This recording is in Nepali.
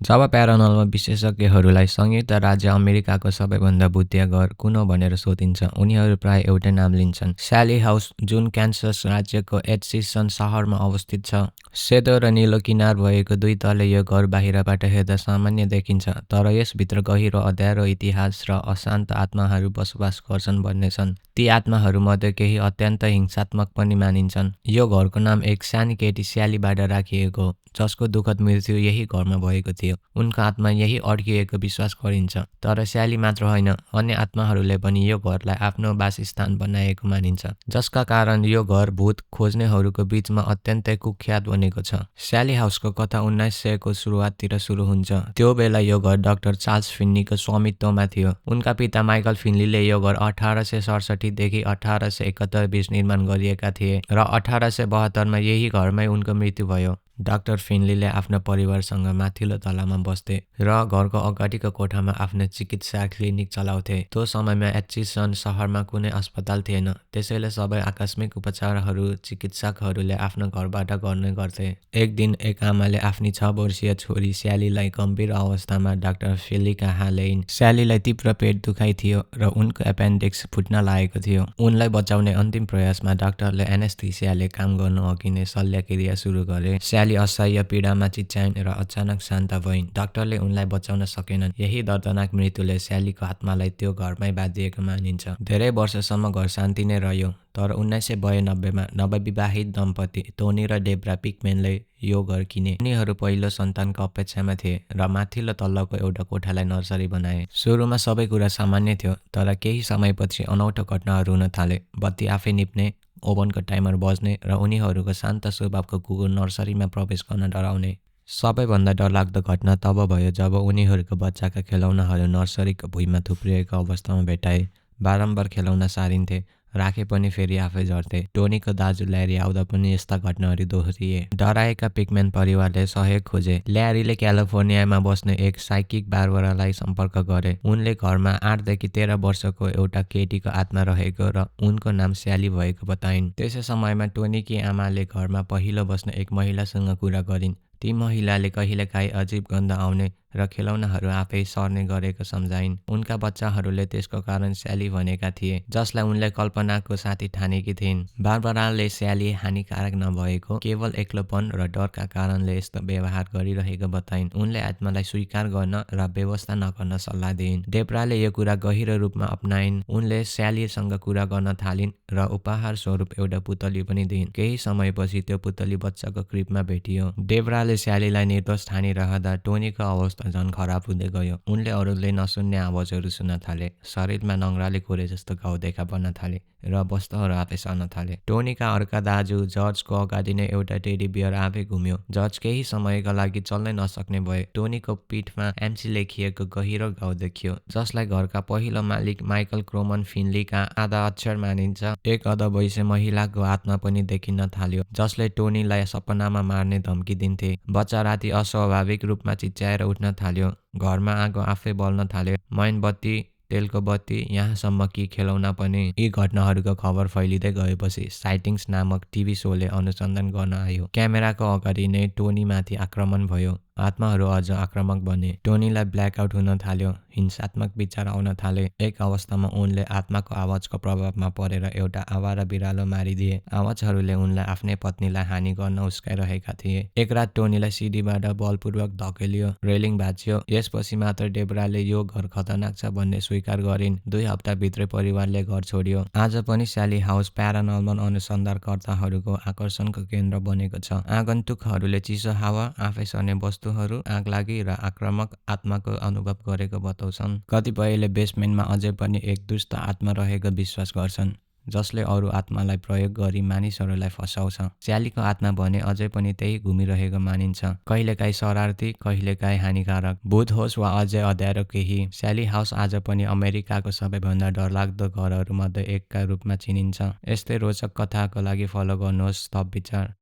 जब प्यारानलमा विशेषज्ञहरूलाई संयुक्त राज्य अमेरिकाको सबैभन्दा भुतिया घर कुन हो भनेर सोधिन्छ, उनीहरू प्राय एउटै नाम लिन्छन्, स्याली हाउस, जुन क्यान्सस राज्यको एटचिसन सहरमा अवस्थित छ। सेतो र नीलो किनार भएको दुई तले यो घर बाहिरबाट हेर्दा सामान्य देखिन्छ, तर यसभित्र गहिरो अँध्यारो इतिहास र अशान्त आत्माहरू बसोबास गर्छन् भन्ने छन्। ती आत्माहरूमध्ये केही अत्यन्त हिंसात्मक पनि मानिन्छन्। यो घरको नाम एक सानी केटी स्यालीबाट राखिएको हो, जसको दुःखद मृत्यु यही घरमा भएको थियो। उनको आत्मा यही अड्किएको विश्वास गरिन्छ। तर स्याली मात्र होइन, अन्य आत्माहरूले पनि यो घरलाई आफ्नो वासस्थान बनाएको मानिन्छ, जसका कारण यो घर भूत खोज्नेहरूको बीचमा अत्यन्तै कुख्यात बनेको छ। स्याली हाउसको कथा 1900 को सुरुवाततिर सुरु हुन्छ। त्यो बेला यो घर डाक्टर चार्ल्स फिन्नीको स्वामित्वमा थियो। उनका पिता माइकल फिन्लीले यो घर 1867 देखि 1871 बीच निर्माण गरिएका थिए र 1872 मा यही घरमै उनको मृत्यु भयो। डाक्टर फिन्लीले आफ्नो परिवारसँग माथिल्लो तलामा बस्थे र घरको अगाडिको कोठामा आफ्नो चिकित्सा क्लिनिक चलाउँथे। त्यो समयमा एटचिसन सहरमा कुनै अस्पताल थिएन, त्यसैले सबै आकस्मिक उपचारहरू चिकित्सकहरूले आफ्नो घरबाट गर्ने गर्थे। एक दिन एक आमाले आफ्नी 6 वर्षीय छोरी स्यालीलाई गम्भीर अवस्थामा डाक्टर फिन्ली कहाँ ल्याइन्। स्यालीलाई तीव्र पेट दुखाइ थियो र उनको एपेन्डिक्स फुट्न लागेको थियो। उनलाई बचाउने अन्तिम प्रयासमा डाक्टरले एनेस्थेसियाले काम गर्नु अघि नै शल्यक्रिया सुरु गरे। स्याली असह्य पीडामा चिच्याइन् र अचानक शान्त भइन्। डाक्टरले उनलाई बचाउन सकेनन्। यही दर्दनाक मृत्युले स्यालीको आत्मालाई त्यो घरमै बाँधिएको मानिन्छ। धेरै वर्षसम्म घर शान्ति नै रह्यो, तर 1992 मा नवविवाहित दम्पति टोनी र डेब्रा पिकम्यानले यो घर किने। उनीहरू पहिलो सन्तानको अपेक्षामा थिए र माथिल्लो तल्लोको एउटा कोठालाई नर्सरी बनाए। सुरुमा सबै कुरा सामान्य थियो, तर केही समयपछि अनौठो घटनाहरू हुन थाले। बत्ती आफै निप्ने, ओभनको टाइमर बज्ने र उनीहरूको शान्त स्वभावको कुकुर नर्सरीमा प्रवेश गर्न डराउने। सबैभन्दा डरलाग्दो घटना तब भयो जब उनीहरूको बच्चाका खेलौनाहरू नर्सरीको भुइँमा थुप्रिएको अवस्थामा भेटाए। बारम्बार खेलौना सारिन्थे, राखे पनि फेरि आफै झर्थे। टोनीको दाजु ल्यारी आउँदा पनि यस्ता घटनाहरू दोहोरिए। डराएका पिकम्यान परिवारले सहयोग खोजे। ल्यारीले क्यालिफोर्नियामा बस्ने एक साइकिक बारबरालाई सम्पर्क गरे। उनले घरमा 8 देखि 13 वर्षको एउटा केटीको आत्मा रहेको र उनको नाम स्याली भएको बताइन्। त्यसै समयमा टोनीकी आमाले घरमा पहिलो बस्ने एक महिलासँग कुरा गरिन्। ती महिलाले कहिलेकाहीँ अजीब गन्ध आउने र खेलौनाहरू आफै सर्ने गरेको सम्झाइन्। उनका बच्चाहरूले त्यसको कारण स्याली भनेका थिए, जसलाई उनले कल्पनाको साथी ठानेकी थिइन्। बारबराले स्याली हानिकारक नभएको, केवल एक्लोपन र डरका कारणले यस्तो व्यवहार गरिरहेको बताइन्। उनले आत्मालाई स्वीकार गर्न र व्यवस्था नगर्न सल्लाह दिइन्। डेब्राले यो कुरा गहिरो रूपमा अपनाइन्। उनले स्यालीसँग कुरा गर्न थालिन् र उपहार स्वरूप एउटा पुतली पनि दिइन्। केही समयपछि त्यो पुतली बच्चाको क्रिबमा भेटियो। डेब्राले स्यालीलाई निर्दोष ठानिरहँदा टोनीको अवस्था झन् खराब हुँदै गयो। उनले अरूले नसुन्ने आवाजहरू सुन्न थाले, शरीरमा नङ्ग्राले कोरे जस्तो घाउ देखा पर्न थाले र वस्तुहरू आफै सर्न थाले। टोनीका अर्का दाजु जर्जको अगाडि नै एउटा टेडी बियर आफै घुम्यो। जर्ज केही समयका लागि चल्नै नसक्ने भए। टोनीको पिठमा एमसी लेखिएको गहिरो घाउ देखियो, जसलाई घरका पहिलो मालिक माइकल क्रोमन फिन्लीका आधा अक्षर मानिन्छ। एक अधवयस्क महिलाको आत्मा पनि देखिन थाल्यो, जसले टोनीलाई सपनामा मार्ने धम्की दिन्थे। बच्चा राति अस्वाभाविक रूपमा चिच्याएर उठ्न थाल्यो। घरमा आगो आफै बल्न थाल्यो। मैनबत्ती, तेलको बत्ती, यहाँसम्म कि खेलौना पनि। यी घटनाहरूको खबर फैलिँदै गएपछि साइटिङ्स नामक टिभी सोले अनुसन्धान गर्न आयो। क्यामेराको अगाडि नै टोनीमाथि आक्रमण भयो। आत्माहरू अझ आक्रामक बने। टोनीलाई ब्ल्याकआउट हुन थाल्यो, हिंसात्मक विचार आउन थाले। एक अवस्थामा उनले आत्माको आवाजको प्रभावमा परेर एउटा आवारा बिरालो मारिदिए। आवाजहरूले उनलाई आफ्नै पत्नीलाई हानि गर्न उस्काइरहेका थिए। एक रात टोनीलाई सिडीबाट बलपूर्वक धकेलियो, रेलिङ भाँचियो। यसपछि मात्र डेब्राले यो घर खतरनाक छ भन्ने स्वीकार गरिन्। 2 हप्ताभित्रै परिवारले घर छोड्यो। आज पनि स्याली हाउस प्यारानर्मल अनुसन्धानकर्ताहरूको आकर्षणको केन्द्र बनेको छ। आगन्तुकहरूले चिसो हावा, आफै सर्ने वस्तुहरू, आगलागी र आक्रामक आत्माको अनुभव गरेको बताउँछन्। कतिपयले बेसमेन्टमा अझै पनि एक दुष्ट आत्मा रहेको विश्वास गर्छन्, जसले अरू आत्मालाई प्रयोग गरी मानिसहरूलाई फसाउँछ। स्यालीको आत्मा भने अझै पनि त्यही घुमिरहेको मानिन्छ, कहिलेकाहीँ शरारती, कहिलेकाहीँ हानिकारक। भूत होस् वा अझै अँध्यारो केही, स्याली हाउस आज पनि अमेरिकाको सबैभन्दा डरलाग्दो घरहरूमध्ये एकका रूपमा चिनिन्छ। यस्तै रोचक कथाको लागि फलो गर्नुहोस् थप विचार।